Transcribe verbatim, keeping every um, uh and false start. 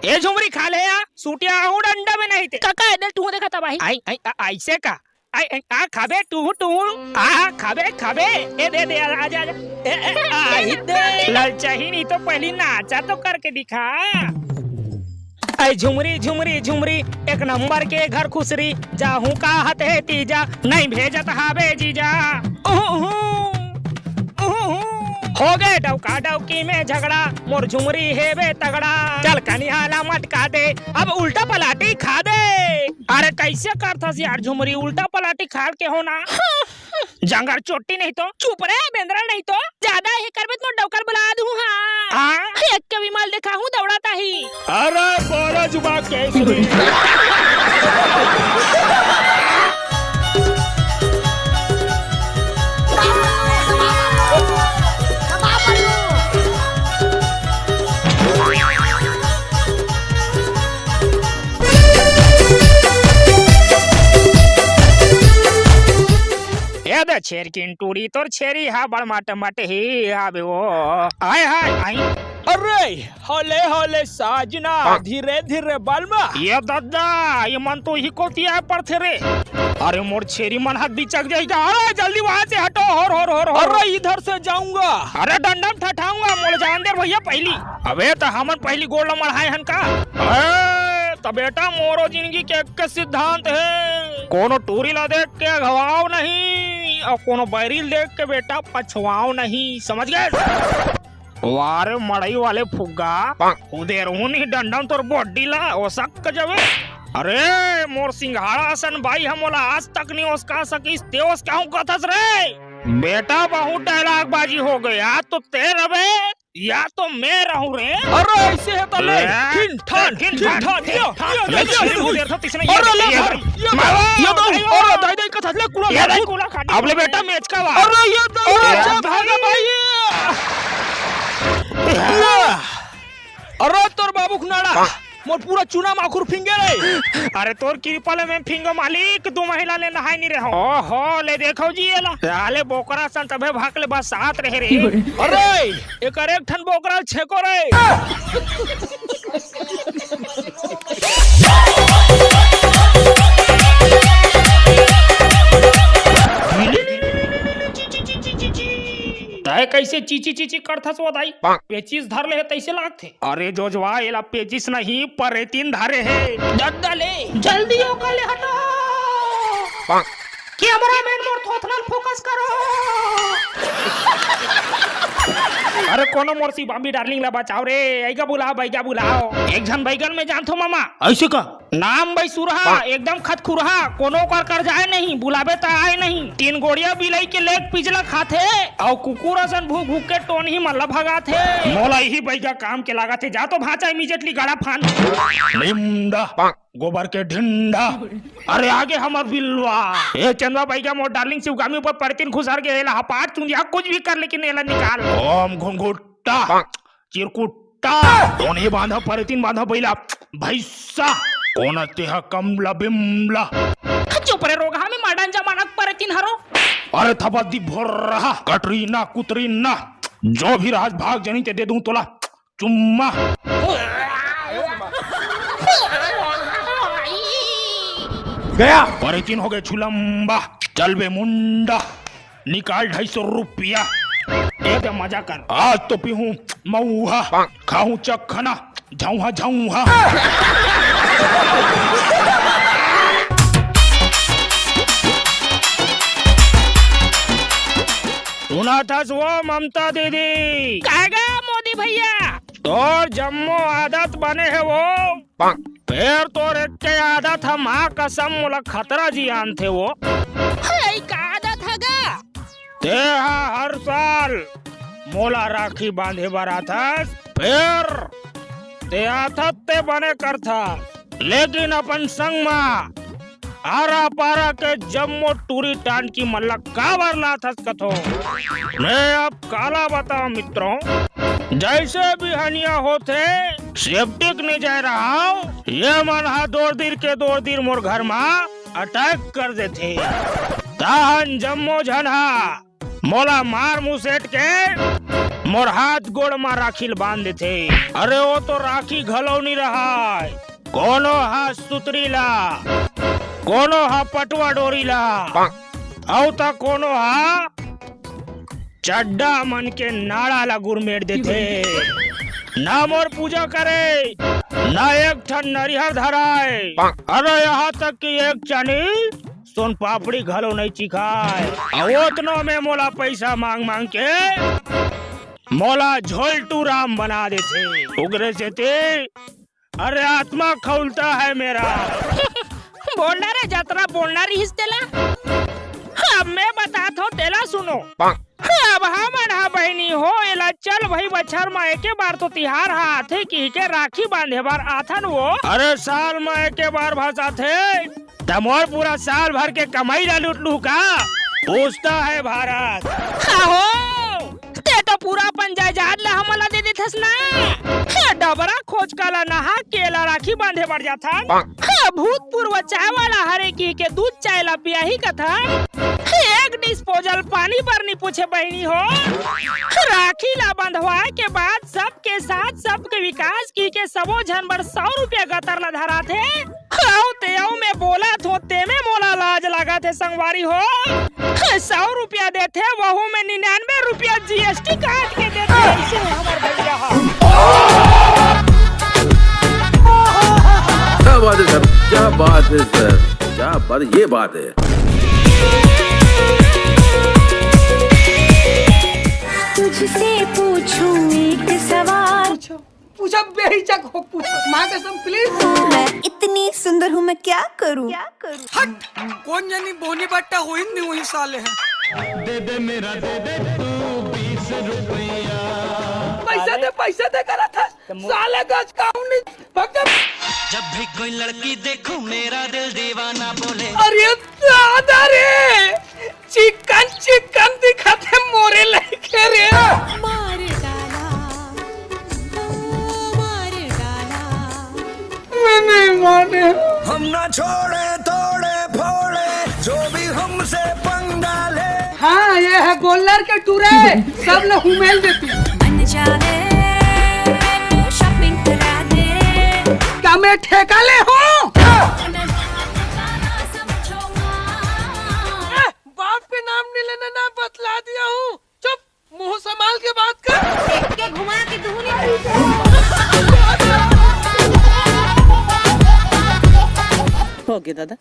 ए झुमरी खा ले या, सूटिया आहू डंडा में नहीं ते। काका, एदे टूहू देखा तबाही। आई, आई, आ, ऐसे का? आई, आई, आ, खाबे टूहू, टूहू। आ, खाबे, खाबे। ए, दे, दे, आ, आजा, आजा। ए, ए, आई दे। ललचाही नहीं तो पहली नाचा तो करके दिखा। ऐ झुमरी, झुमरी, झुमरी, एक नंबर के घर खुसरी, जाहूं का हत हे तीजा, नहीं भेजत हाबे जीजा। उहु, उहु, उहु, उहु। हो गए डौका डौकी में झगड़ा, मोर झुमरी हेबे तगड़ा। चल कनिहा ला मटका दे, अब उल्टा पलाटी खा दे। अरे कैसे करथस यार झुमरी, उल्टा पलाटी खाल के हो ना। जंगर चोटी नहीं तो। चुप रे, बेंदरा नहीं तो। ज्यादा ही करबे तो डौकर बुला दूं, हाँ। हाँ? एक के विमल देखा हूँ, दौड़ाता ही। अरे, बोला जुबा केसरी। ए दे छेरकिन टूरी, तोर छेरी हा बड़ माट मट ही हाबे वो। आय हाय, आई। अरे, हौले हौले साजना, धीरे धीरे बलमा। ये दद्दा, ये मन तो ही कोती आय पड़थे रे। अरे मोर छेरी मन हाथ बिचक जाएगा। अरे जल्दी वहां से हटो, होर, होर, होर, होर। अरे इधर से जाऊंगा। अरे डंडम ठठाऊंगा, मोला जान दे भैया पहली। अबे त हमन पहली गोड़ ल मढ़ाए हन का? ए, त बेटा मोरो जिंदगी के एक सिद्धांत हे, कोनो टूरी ला देख के अघवाओ नहीं और कोनो बैरी ला देख के बेटा पछवाओ नहीं, समझ गए? वारे मड़ई वाले फुग्गा, उदेरहूं नहीं डंडम तोर body ला, ओसक जबे। अरे मोर सिंघाड़ा असन बाई ह मोला आज तक नहीं ओसका सकिस, ते ओसकाहूं कथस रे। बेटा बहुत dialogue बाजी हो गया, तो ते रबे या तो मैं रहूं रे। अरे ऐसे है तले। ए, ठिन ठान, ठिन ठिन ठान, ठान, ये, ये, ये, ये, ये, छेरी ये, को देर था, तीसरे ये, अरे ले ये, भाई, ये, मारो, ये दो, भाई, अरे दाई दाई का थसले कुड़ा ये दाई कुड़ा खाटी। अब ले बेटा मैच का वार। अरे ये दो, अरे अच्छा भागा भाई। अरे तोर बाबू खुनाड़ा। मोर पूरा चूना माखुर फिंगे रे। अरे तोर कृपा ले मैं फिंगो मालिक, दू महीना ले नहाय नहीं रहो। ओहो, ले देखो जी एला। साले बोकरा सन तभे भाग ले बस साथ रहे रे। अरे, एकर एक ठन बोकरा छेको रे। तय कैसे चीची चीची करथस वो दाई? पेचिस धर ले हे तैसे लागथे। अरे जोजवा, एला पेचिस नहीं, परेतिन धरे हे। दद्दा ले, जल्दी ओकर ले हटा। Cameraman मोर थोथना ल focus करो। अरे कोनो मोर शिवांगी darling ला बचाओ रे, ऐगा बुलाओ, बैगा बुलाओ। एक झन बैगन में जानथो मामा। ऐसे का? नाम बई सुरहा, एकदम खतखुरहा, कोनो कर कर जाए नहीं, बुलाबे त आए नहीं। तीन गोड़िया बिलई के leg piece ला खाथे, अउ कुकुर असन भूक भूक के टोनही मन ला भगाथे। मोला इही बइगा काम के लागथे, जा तो भांचा immediately गाड़ा फान। निम्दा, गोबर के ढिंडा, अरे आगे हमर बिलवा। ए चंदवा बइगा मोर darling शिवगामी ऊपर परतिन खुसर गे, एला हपाट चुंदिया कुछ भी कर लेकिन एला निकाल। ओम घुंघुट्टा, चिरकुट्टा, टोनही बांधा, परतिन बांधा, बइला, भैंसा, कोन तेहा कमला बिमला। चुप रे रोगहा में मॉडर्न जमाना के परतिन हरो। अरे थपा दी भोर रहा, कटरीना, कुतरीना, जो भी राज भाग जनी ते दे दूं तोला चुम्मा। गया। परतिन हो गए छुलम्बा, चल बे मुंडा। निकाल ढाई सौ रुपया। ए दे मजा कर। आज तो पीहूं मऊहा, खाहूं चखना, झौहा झौहा। सुनत हस वो ममता दीदी? काय गा मोदी भैया? तोर जम्मो आदत बने हे वो। फेर तोर एक के आदत ह माँ कसम मोला खतरा जियान थे वो। हे, ई का आदत ह गा? तेहा हर साल मोला राखी बांधे बर आथस, फेर ते आथस ते बने करथस, लेकिन अपन संग मा आरा पारा के जम्मो टूरी टांडकी मन ला काबर लाथस कथो? मैं अब काला बताओ मित्रों, जैसे बिहनिया होथे, सेप्टिक नहीं जाए रहा, ये मन हा दोर दीर के दोर दीर मोर घर मा attack कर देथे। तहन जम्मो झन हा मोला मार मुसेट के मोर हाथ गोड़ म राखी ल बांध देथे। अरे वो तो राखी घलो नी रहय, कोनो ह सुतरी ला, कोनो ह पटवा डोरी ला, अउ त कोनो ह चड्डा मन के नाड़ा ला गुरमेट देथे। ना मोर पूजा करे, ना एक ठन नरिहर धराय। अरे यहाँ तक कि एक चानी सोन पापड़ी घलो नइ चिखाय। अउ ओतनो में मोला पैसा मांग मांग के मोला झोलटू राम बना देथे। उगरे सेती अरे आत्मा खौलता है मेरा। बोलना रे, जतरा बोलना रहिस तेला। अब मैं बतात हूँ, तेला सुनो। अब हमन हा बहिनी हो, एला चल भाई, बछर म एके बार तो तिहार हा आथे, किहिके राखी बांधे बर आथन वो। अरे साल म एके बार भस आथे, त मोर पूरा साल भर के कमाई ला लूट लू का? पूछता है भारत। आहो, ते तो पूरा अपन जायदाद ला हमन ला दे देथस ना। हे डबरा खोचका ला नहा के ला राखी बांधे बर जाथन। हे भूत पूर्व चाय वाला हरे किहिके दूध चाय ला पियाही कथन। हे एक डिस्पोजल पानी बर नी पूछे बहिनी हो। राखी ला बंधवाए के बाद सबके साथ सबके विकास किहिके सबो झन बर सौ रुपया गतर ला धराथे। अउ ते अउ मैं बोलत हों, तेमे मोला लाज लागत हे संगवारी हो। सौ रुपया देथे, वहू में निन्यानवे रुपया जीएसटी काट के देथे। ऐसे हमर भैया हा। क्या बात है सर, क्या बात है सर, क्या बात, ये बात है। तुझसे पूछूं एक सवाल। पूछो, पूछो, बेहिचक हो पूछो। माँ कसम, प्लीज। मैं इतनी सुंदर हूँ, मैं क्या करूँ? हट, कोन जनी बोनी बट्टा होही नहीं होही साले हैं। दे दे मेरा, दे दे तू बीस रुपया। पैसा दे, पैसा दे करा था। साले गज काउन नहीं भगत। जब भी कोई लड़की देखूं, मेरा दिल दीवाना बोले। अरे दादा रे, चिकन चिकन दिखत हे मोरे लइके रे। मार डाला, ओ मार डाला। मैं नहीं माने। हम ना छोड़े, तोड़े, फोड़े, जो भी हमसे पंगा ले। हाँ, ये है गोल्लर के टूरे, सब लोग हुमेल देती। मन जाने, शॉपिंग करा दे। का मैं ठेका ले हूँ? बाप के नाम नहीं लेना ना, बतला दिया हूँ। चुप, मुंह संभाल के बात कर। देख के घुमा के दुहनी। हो गया दादा।